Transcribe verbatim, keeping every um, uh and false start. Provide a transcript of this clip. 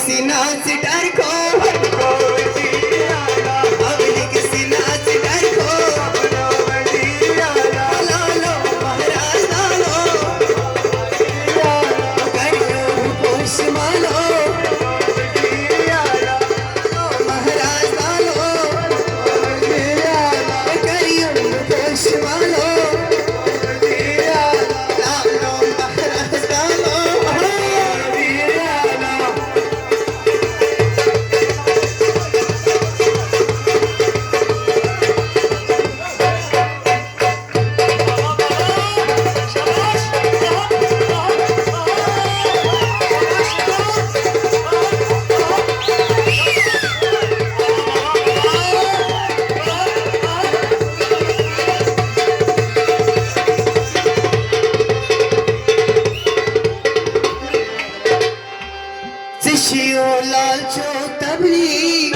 سینا سے ڈر کو، ابلی کے سینا سے ڈر کو، لالو مہاراج لالو، کریو پوش مالو، مہاراج لالو، کریو پوش مالو، لالو مہاراج لالو۔ ژےٚ چھِیو لال چوک تبلیغ۔